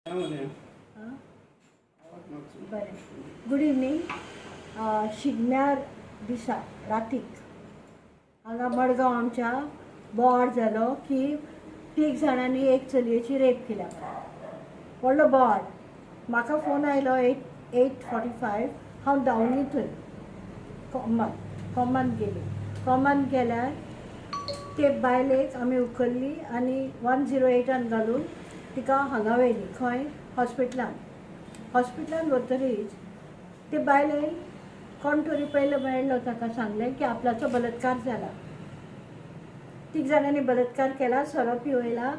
आं, बरें. Good evening. शिगम्यार दिसा रातीक हांगा मडगांव आमच्या बोवाळ जालो की तीग जाणांनी एक चलयेची रेप केल्या म्हणून. व्हडलो बोवाळ. म्हाका फोन आयलो 8:45. हांव धांवली थंय कोमान. कोमान गेली. कोमान गेल्यार ते बायलेक आमी उखल्ली आनी 108 घालून तिका हांगा व्हेली. खंय? हॉस्पिटलान. हॉस्पिटलान वतरीच ते बायलेन कोण तरी पयलो मेळ्ळो, ताका सांगलें की आपल्याचो बलात्कार जाला, तीग जाणांनी बलात्कार केला, सोरो पिवयला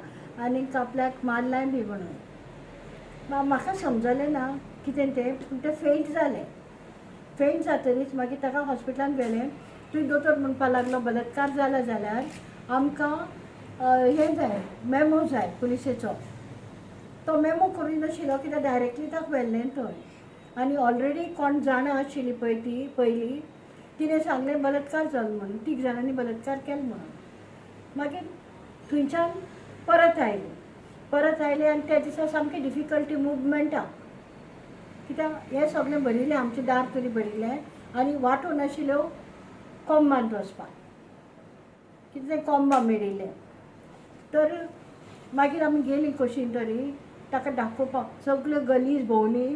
आनी आपल्याक मारलाय बी म्हणून. म्हाका समजलें ना कितें तें, पूण तें फेंट जालें. फेंट जातरीच मागीर ताका हॉस्पिटलान व्हेलें. थंय दोतोर म्हणपा लागलो, बलात्कार जाला जाल्यार आमकां हें जाय, मेमो जाय पुलिसेचो. तो मेमो करूं नाशिल्लो कित्याक डायरेक्टली ताका व्हेल्लें थंय आनी ऑलरेडी कोण जाणा आशिल्ली पळय ती पयली, तिणें सांगलें बलात्कार जालो म्हणून, तीग जाणांनी बलात्कार केलो म्हणून. मागीर थंयच्यान परत आयली. परत आयले आनी त्या दिसा सामकी डिफिकल्टी मुवमेंटाक, कित्याक हें सगळें भरिल्लें, आमचें दार तरी भरिल्लें आनी वाटो नाशिल्ल्यो कोंबांत वचपाक. कितें कोंबा मेळिल्लें. तर मागीर आमी गेलीं कशीं तरी ताका दाखोवपाक. सगल्यो गलीज भोंवली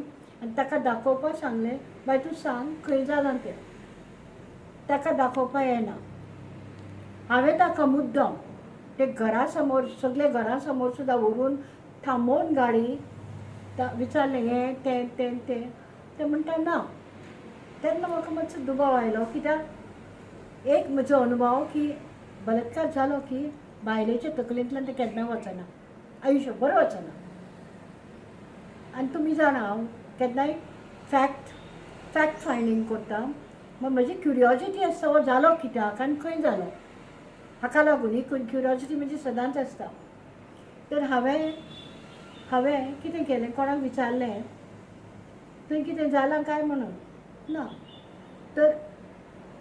आनी ताका दाखोवपाक सांगलें, बाय, तूं सांग खंय जालां तें. ताका दाखोवपाक येना. हांवें ताका मुद्दम ते घरा समोर, सगळे घरा समोर सुद्दां व्हरून थांबोवन गाडी विचारलें, हें तें तें तें. तें म्हणटा ना. तेन्ना म्हाका मातसो दुबाव आयलो, कित्याक एक म्हजो अनुभव की बलात्कार जालो की बायलेच्या तकलेंतल्यान तें केन्ना वचना, आयुश्यभर वचना. आनी तुमी जाणा, हांव केन्नाय फॅक्ट फायंडींग करता. मग म्हजी क्युरियोजिटी आसता, हो जालो कित्याक आनी खंय जालो. हाका लागून ही क्युरियोजिटी म्हजी सदांच आसता. तर हांवें कितें केलें, कोणाक विचारलें थंय कितें जालां काय म्हणून. ना. तर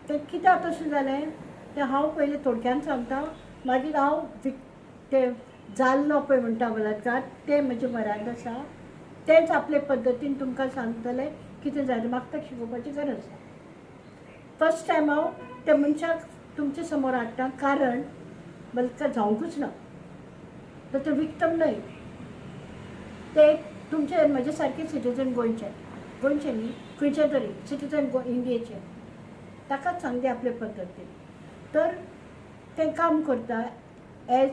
तें कित्याक तशें जालें तें हांव पयलीं थोडक्यान सांगता. मागीर हांव तें जाल्लो पळय म्हणटा बलात्कार, तें म्हज्या म्हऱ्यांत आसा, तेंच आपले पद्दतीन तुमकां सांगतलें कितें जालें. म्हाका तें शिकोवपाची गरज ना. फर्स्ट टायम हांव त्या मनशाक तुमचे समोर हाडटा, कारण बलात्कार जावंकूच ना तर ते विक्टम न्हय, ते तुमचे म्हजे सारके सिटीजन गोंयचे, गोंयचे न्ही, खंयचे तरी सिटीजन गो इंडियेचे. ताकाच सांगते आपले पद्दतीन. तर तें काम करता as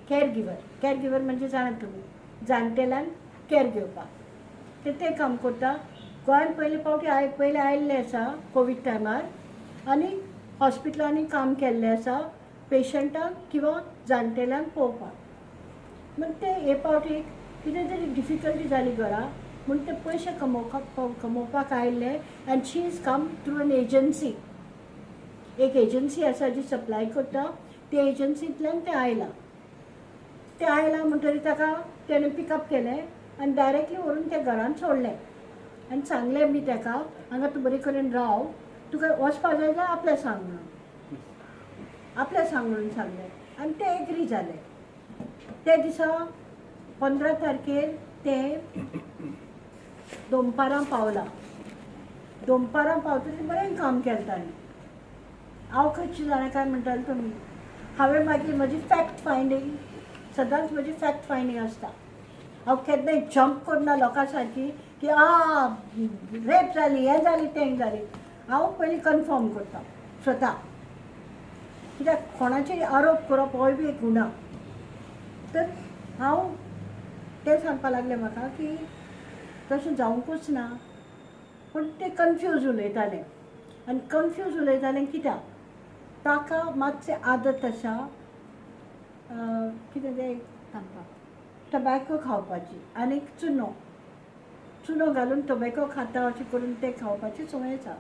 care giver. Caregiver म्हणजे जाणा तुमी, जाणटेल्यान कॅर घेवपाक ते तें काम करता. गोंयांत पयले फावटी पयले आयिल्ले आसा कोवीड टायमार आनी हॉस्पिटलांनी काम केल्लें आसा पेशंटांक किंवां जाणटेल्यांक पळोवपाक. म्हण ते हे फावटी कितें तरी डिफिकल्टी जाली घरा म्हूण ते पयशे कमोवपाक आयिल्ले. And she is come through an agency. एक एजन्सी आसा जी सप्लाय करता, ते एजन्सींतल्यान तें आयलां. तें आयलां म्हणटरीर ताका तेणें पिकअप केलें आनी डायरेक्टली व्हरून त्या घरान सोडलें आनी सांगलें बी ताका, हांगा तूं बरे करून राव, तुका वचपा जाय जाल्यार आपल्या सांग म्हणून, आपल्या सांग म्हणून सांगलें आनी ते एग्री जाले. ते दिसा 15 तारखेर ते दनपारां पावलां. दनपारां पावतकीर बरें काम केलें ताणें. हांव खंयची जाणा काय म्हणटाले तुमी. हांवें मागीर म्हजी फॅक्ट फायंडींग, सदांच म्हजी फॅक्ट फायंडींग आसता. हांव केन्नाय जंप करना लोकां सारकी की आ रेप जाली, हें जाली, तें जाली. हांव पयलीं कन्फर्म करता स्वता, कित्याक कोणाचेर आरोप करप होय बी एक गुणा. तर हांव तें सांगपा लागलें म्हाका की तशें जावंकूच ना, पूण ते कन्फ्यूज उलयताले आनी कन्फ्यूज उलयतालें कित्याक ताका मातशें आदत आसा, कितें तें टबॅको खावपाची आनी चुनो चुनो घालून टोबॅको खाता अशें करून तें खावपाची संवय आसा.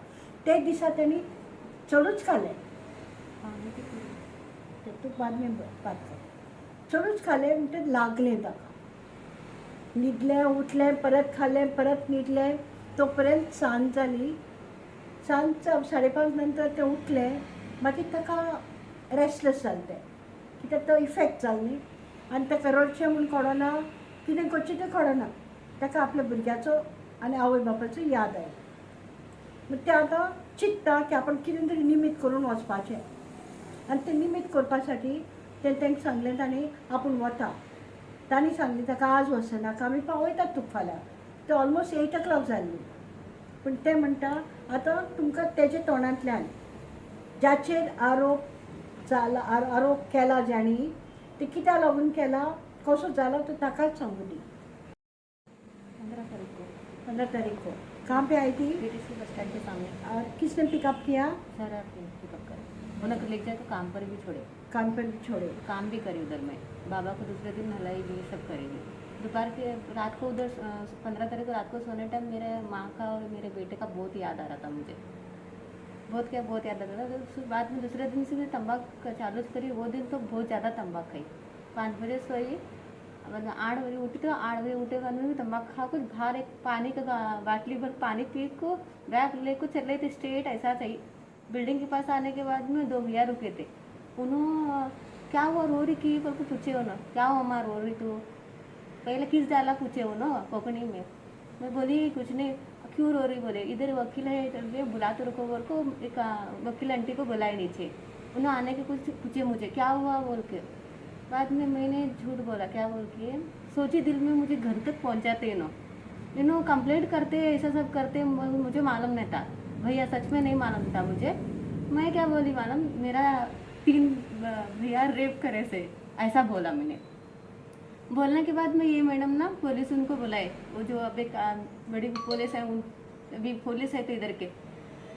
ते दिसा तेणी चडूच खालें. तूं बाद में बात कर. चडूच खालें म्हणटकीर लागलें ताका. न्हिदलें, उठलें, परत खालें, परत न्हिदलें. तो पर्यंत सांज जाली. सांज 5:30 नंतर तें उठलें. मागीर ताका रेस्टलेस जालें तें, कित्याक तो इफेक्ट जालो न्ही आनी ताका रडचें म्हूण कळना, कितें करचें तें कळना. ताका आपल्या भुरग्याचो आनी आवय बापायचो याद आयली. मग ते आतां चिंत्ता की आपण कितें तरी निमीत करून वचपाचें आनी तें निमीत करपा साठी ते तांकां सांगलें तांणी आपूण वता. तांणी सांगलें ताका आज वचनाका, आमी पावयतात तुका फाल्यां. ते ऑलमोस्ट 8 o'clock जाल्ली. पूण ते म्हणटा आतां तुमकां तेजे तोंडांतल्यान ज्याचेर आरोप जाला, आरोप केला ज्याणी, ते कित्याक लागून केला, कसो जाला, तो ताकाच सांगू दी. 15 तारीख को. 15 तारीख को कहाँ पे आई थी? पीटीसी बस स्टैंड के सामने. और किसने पिकअप किया? सर आपने पिकअप करे. उन्हें ले जाए तो काम पर भी छोड़े. काम पर भी छोड़े. काम भी करी उधर में. बाबा को दूसरे दिन नहलाई भी, सब करेगी. दोपहर के रात को उधर 15 तारीख को रात को सोने टाइम मेरे माँ का और मेरे बेटे का बहुत याद आ रहा था मुझे. बहुत क्या, बहुत याद आ रहा था. तो बाद में दूसरे दिन से मैं तंबाक चालू करी. वो दिन तो बहुत ज़्यादा तंबाक खाई. 5 बजे सोई, मतलब 8 बजे उठी. तो 8 बजे उठे बाद में तंबाक खा कुछ बाहर एक पानी का बाटली भर पानी पी को बैग ले को चल रहे थे स्ट्रेट ऐसा चाहिए. बिल्डिंग के पास आने के बाद में दो भैया रुके थे. उन्होंने क्या हुआ, रो रही की पर पूछे हो ना, क्या हुआ माँ, रो रही तू? पहले किस डाला पूछे हो ना कोकणी में. मैं बोली कुछ नहीं. क्यों रो रही बोले. इधर वकील है इधर भी, बुला तो रुको बोल को एक वकील आंटी को बुलाए नीचे. उन्होंने आने के कुछ पूछे मुझे क्या हुआ बोल के. बाद में मैंने झूठ बोला. क्या बोल के सोची दिल में, मुझे घर तक पहुंचाते ना, you complaint करते, ऐसा सब करते. मुझे मालूम नहीं था भैया, सच में नहीं मालूम था मुझे. मैं क्या बोली मालूम? मेरा तीन भैया रेप करे से, ऐसा बोला मैंने. बोलने के बाद में ये मैडम ना पुलिस उनको बुलाए. वो जो अब एक बड़ी पुलिस है, उन अभी पुलिस है तो इधर के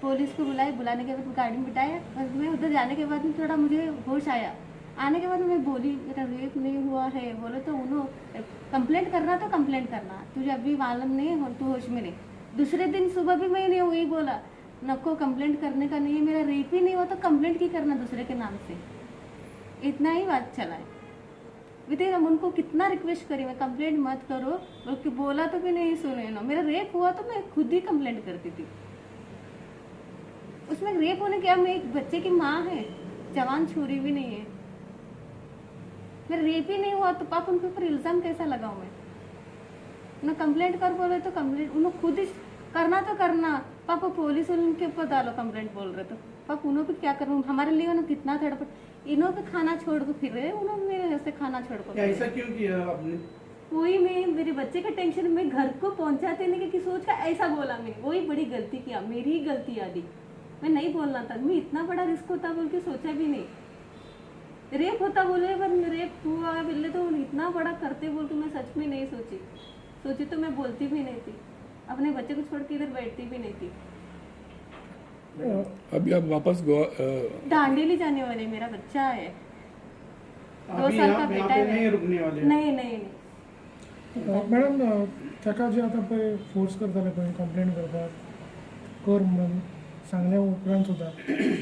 पुलिस को बुलाए. बुलाने के बाद गाड़ी में बिठाया और मैं उधर जाने के बाद में थोड़ा मुझे होश आया. आने के बाद मैं बोली मेरा रेप नहीं हुआ है. बोले तो उन्होंने कंप्लेंट करना तो कंप्लेंट करना, तुझे अभी मालूम नहीं हो, तू होश में नहीं. दूसरे दिन सुबह भी मैंने वही बोला, नको कंप्लेंट करने का नहीं है, मेरा रेप ही नहीं हुआ तो कंप्लेंट की करना दूसरे के नाम से. इतना ही बात चला है. विदिन हम उनको कितना रिक्वेस्ट करी मैं, कंप्लेंट मत करो बल्कि बोला तो भी नहीं सुने ना. मेरा रेप हुआ तो मैं खुद ही कंप्लेंट करती थी. उसमें रेप होने क्या, मैं एक बच्चे की माँ है, जवान छोरी भी नहीं है. मेरा रेप ही नहीं हुआ तो पाप उनके ऊपर इल्ज़ाम कैसा लगाऊं मैं ना? कंप्लेंट कर बोले तो कंप्लेंट उन्होंने खुद ही करना तो करना. पापा पुलिस उनके ऊपर डालो कंप्लेंट बोल रहे तो पाप उन्होंने भी क्या करूँ? हमारे लिए उन्होंने कितना तड़प, इन्हों पे खाना छोड़ को फिर रहे, उन्होंने मेरे ऐसे खाना छोड़ को फिर ऐसा रहे। क्यों किया आपने? वही मैं मेरे बच्चे का टेंशन में घर को पहुंचाते नहीं कि सोच का ऐसा बोला मैं. वही बड़ी गलती किया, मेरी ही गलती आदि. मैं नहीं बोलना था. मैं इतना बड़ा रिस्क होता बोल के सोचा भी नहीं. रेप होता बोले पर रेप हुआ बोले तो इतना बड़ा करते बोल के मैं सच में नहीं सोची. सोची तो मैं बोलती भी नहीं थी, अपने बच्चे को छोड़ के इधर बैठती भी नहीं थी. अभी आप वापस गोवा दांडेली जाने वाले, मेरा बच्चा है, 2 अभी साल यहाँ का यहाँ बेटा पे है नहीं मेरा। रुकने वाले? नहीं नहीं नहीं. मॅडम, ताका जे आतां पळय फोर्स करताले पळय कंप्लेन करपाक, कर म्हणून सांगल्या उपरांत सुद्दां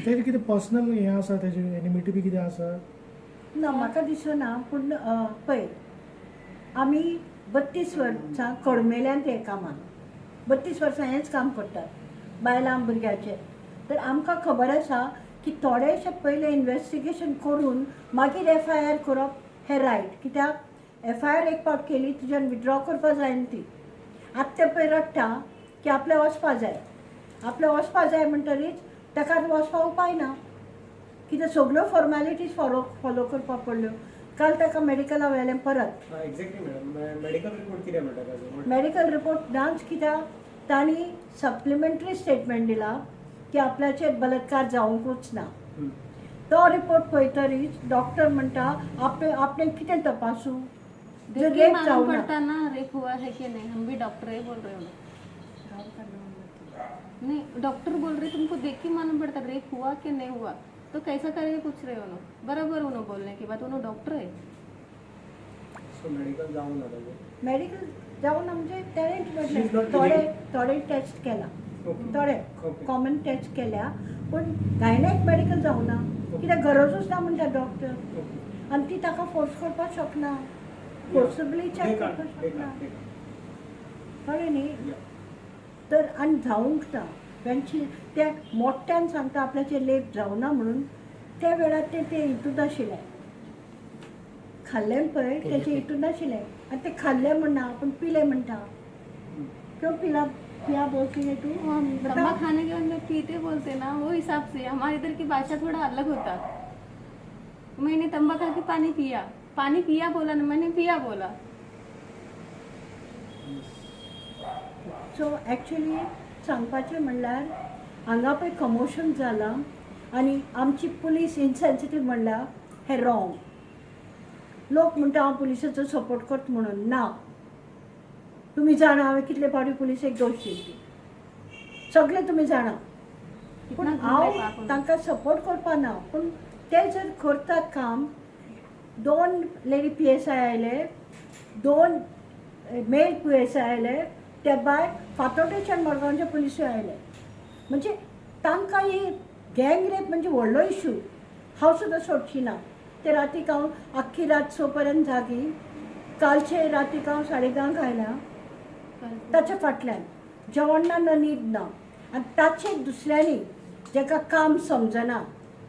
तेजें कितें पर्सनल हें आसा, तेजें एनिमिटी बी कितें आसा? ना, म्हाका दिसना. पूण पळय, आमी 32 वर्सां कडमेल्यान ते कामान, 32 वर्सां हेंच काम करतात बायलां भुरग्याचें. तर आमकां खबर आसा की थोडेशें पयलें इनवेस्टिगेशन करून मागीर एफआयआर करप हें रायट. कित्याक एफआयआर एक फावट केली तुज्यान विड्रॉ करपा जायना ती. आतां तें पळय रडटा की आपल्या वचपा जाय, आपल्या वचपा जाय म्हणटरीच ताका आतां वचपा उपाय ना. कित्याक सगल्यो फॉर्मेलिटीज फॉलो करपाक पडल्यो. काल ताका मेडिकला व्हेलें परत. एक्झॅक्टली मॅडम, मेडिकल रिपोर्ट कितें म्हणटा ताजो? मेडिकल रिपोर्ट नाच, कित्याक तांणी सप्लिमेंटरी स्टेटमेंट दिला की आपल्याचेर बलात्कार जावंकूच ना. तो रिपोर्ट पळयतरीच डॉक्टर म्हणटा आपणे आपणे कितें तपासूं जर देख के रेप मालूम जावना. पड़ता ना रेप हुआ है कि नहीं. हम भी डॉक्टर ही बोल रहे हो नहीं, डॉक्टर बोल रहे तुमको देख के मालूम पड़ता रेप हुआ कि नहीं हुआ, तो कैसा करेंगे पूछ रहे हो ना. बराबर उन्होंने बोलने के बाद, उन्होंने डॉक्टर है. सो मेडिकल जावंक ना ताजें? मेडिकल जावना म्हणजे तेणें She is म्हटलें not थोडे willing. थोडे टेस्ट केला. थोडे कॉमन टेस्ट केल्या, पूण गायनॅक मेडिकल जावना कित्याक गरजूच ना म्हणटा डॉक्टर. आनी ती ताका फोर्स करपाक शकना, फोर्सिबली चॅक करपाक शकना, कळ्ळें न्ही? तर आनी जावंक ना तेंची ते मोठ्यान सांगता आपल्याचेर लेप जावना म्हणून. त्या वेळार ते ते हितून आशिल्लें खाल्लें पळय तेचे हितून आशिल्लें आनी ते खाल्लें म्हणना पूण पिलें म्हणटा. क्यों पिला पिया बोलती है तू? वो हम बता। तंबा खाने के बाद में पीते बोलते ना, वो हिसाब से हमारे इधर की भाषा थोड़ा अलग होता। मैंने तंबा खा के पानी पिया, पानी पिया बोला ना, मैंने पिया बोला। सो एक्चुली सांगपाचें म्हणल्यार हांगा पळय कमोशन जालां आनी आमची पुलीस इनसेन्सिटीव म्हणल्यार हें रॉंग. लोक म्हणटा हांव पुलिसाचो सपोर्ट करता म्हणून. ना, तुमी जाणा हांवें कितले फावटी पुलिसेक दोश दिली ती सगळें तुमी जाणा. पूण कितना हांव घूम रहे. तांकां सपोर्ट करपा ना, पूण ते जर करतात काम, दोन लेडी पीएसआय आयले, दोन मेल पीएसआय आयले, त्या भायर फातोड्डेच्यान मडगांवचे पुलिसूय आयले. म्हणजे तांकां ही गँग रेप म्हणजे व्हडलो इशू. हांव सुद्दां सोडची ना. ते रातीक हांव आख्खी रात स पर्यंत जागी. कालचे रातीक हांव 10:30 आयल्या. ताच्या फाटल्यान जेवण ना, ना न्हीद ना. आनी ताचे दुसऱ्यांनी जाका काम समजना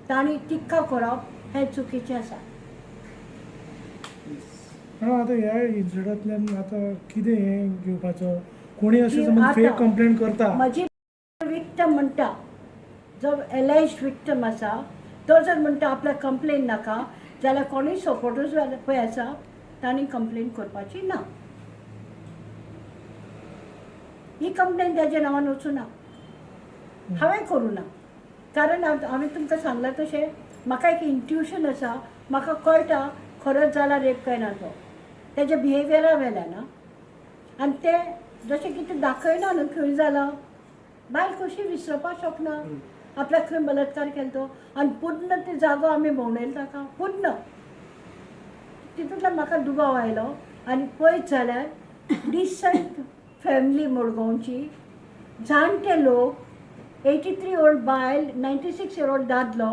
तांणी टिक्का करप हें चुकीचें आसा. मॅडम, आतां ह्या इन्सिडंटांतल्यान आतां कितें हें घेवपाचो? कोणी अशें की समज आतां फेक कंप्लेन करता, म्हजी विक्टम म्हणटा, जो एलेज्ड विक्टम आसा तो जर म्हणटा आपल्याक कंप्लेन नाका जाल्यार कोणूय सपोर्टूच पळय आसा तांणी कंप्लेन करपाची ना. ही कंप्लेन ताच्या नांवान वचूं ना, हांवें करूं ना. कारण हांवें तुमकां सांगलां तशें म्हाका एक इंट्युशन आसा, म्हाका कळटा खरोच जाला रेप काय ना तो तेज्या बिहेवियरा वेल्यान. आं, आनी तें जशें कितें दाखयना न्हू खंय जालां, बायल कशी विसरपाक शकना आपल्याक खंय बलात्कार केलो तो. आनी पूर्ण ते जागो आमी भोंवडायलो ताका पूर्ण. तितूंतल्यान म्हाका दुबाव आयलो. आनी पळयत जाल्यार डिसंट फॅमिली मडगांवची, जाणटे लोक, 83 ओल्ड बायल, 96 इयर ओल्ड दादलो,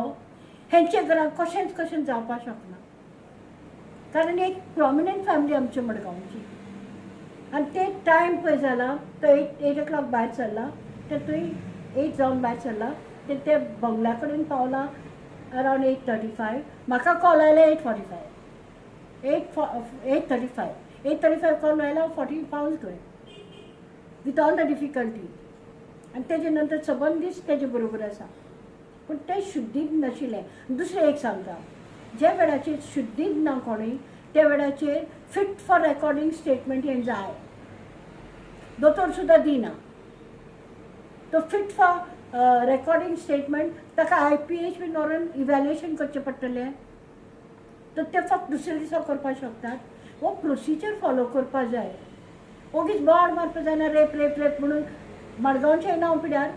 हेंच्या घरांत कशेंच कशें जावपाक शकना. कारण एक प्रॉमिनंट फॅमिली आमच्या मडगांवची. आनी ते टायम पळय जाला तो 8 ओ क्लॉक भायर सरला, तर थंय 8 जावन भायर सरला ते ते बंगल्या कडेन पावला अरावंड 8:35. म्हाका कॉल आयला 8:45, 8:35, 8:35 कॉल आयला. 40 पावस खंय विथ ऑल the difficulty. आनी तेजे नंतर सबंद दीस तेजे बरोबर आसा, पूण तें शुद्धीक नाशिल्लें. दुसरें एक सांगता, ज्या वेळाचेर शुद्धीक ना कोणूय त्या वेळाचेर फिट फॉर रेकॉर्डिंग स्टेटमेंट हें जाय. दोतोर सुद्दां दिना तो फिट फॉर रेकॉर्डिंग स्टेटमेंट. ताका आयपीएच बीन व्हरून इव्हॅल्युएशन करचें पडटलें, तर ते फक्त दुसऱ्या दिसा करपाक शकतात. हो प्रोसिजर फॉलो करपाक जाय. ओगीच बोवाळ मारपाक जायना रेप रेप रेप म्हणून. मडगांवचें नांव पिड्यार.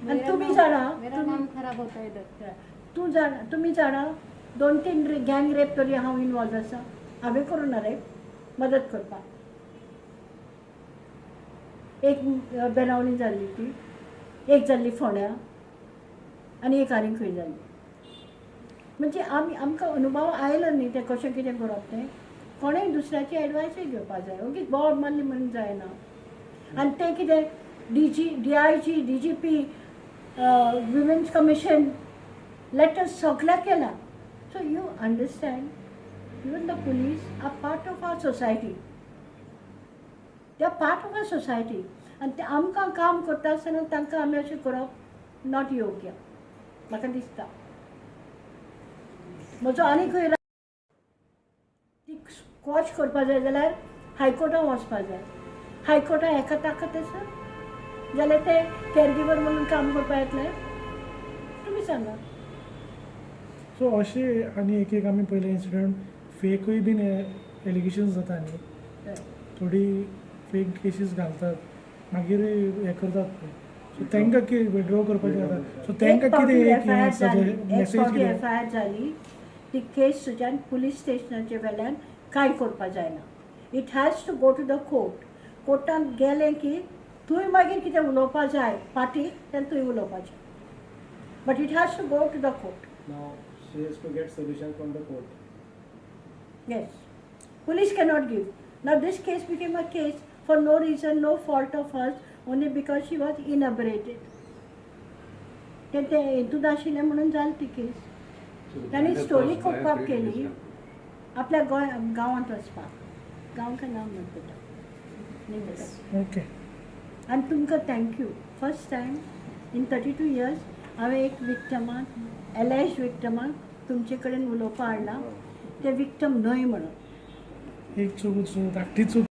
आनी तुमी जाणा, मेरा तुमी नाम खराब होता है इधर. तूं जाणा, तुमी जाणा, दोन तीन गँग रेप तरी हांव इनवॉल्व आसा. हांवें करूं ना रेप, मदत करपाक. एक बेनावली जाल्ली ती, एक जाल्ली फोंड्या आनी एक आनी खंय जाल्ली. म्हणजे आमी आमकां अनुभव आयलो न्ही तें कशें कितें करप तें. कोणेय दुसऱ्याची एडवायसूय घेवपा जाय. ओगीच बोवाळ मारली म्हणून जायना. आनी तें कितें DG, DIG, DGP, women's commission letters सगळ्याक केला. So you understand, even the police are part of our society, they are part of our society. आनी ते आमकां काम करता आसतना तांकां आमी अशें करप not योग्य म्हाका दिसता. म्हजो आनी खंय ती स्क्वॉश करपा जाय जाल्यार हायकोर्टान वचपा जाय. हायकोर्टान हेका ताकत आसा जाल्यार ते कॅरगिवर म्हणून काम करपा येतलें? तुमी सांगा. सो अशे आनी एक एक आमी पयले इन्सिडंट फेकूय बीन एलिगेशन्स जाता न्ही, थोडी फेक केसीस घालतात, मागीर हें करतात पळय. सो तांकां कितें विड्रॉ करपाचें जाता, सो तांकां एक फावटी कितें एक एफआयआर जाली, एक मॅसेज फावटी कितें? एफआयआर जाली ती केस सुद्दां पुलीस स्टेशनाचे वेल्यान कांय करपा जायना. It has to go to the court. कोर्टान गेलें की थंय मागीर कितें उलोवपा जाय पार्टीक तेन्ना थंय उलोवपाचें, but it has to go to the court. Now she has to get solution from the court. Yes. Police cannot give. Now this case became a case for no reason, no fault of hers, only because she was inebriated. ते ते हेतून आशिल्लें म्हणून जाली ती केस. तांणी story कोप केली आपल्या गोंय गांवांत वचपाक. गांव काय नांव म्हणटा. न्ही बेटा. ओके. आनी तुमकां thank you. First time in 32 years हांवें एक विक्टमाक, एलॅज विक्टमाक तुमचे कडेन उलोवपा हाडलां. ते विक्टम न्हय म्हणून. एक चूक, धाकटी चूक.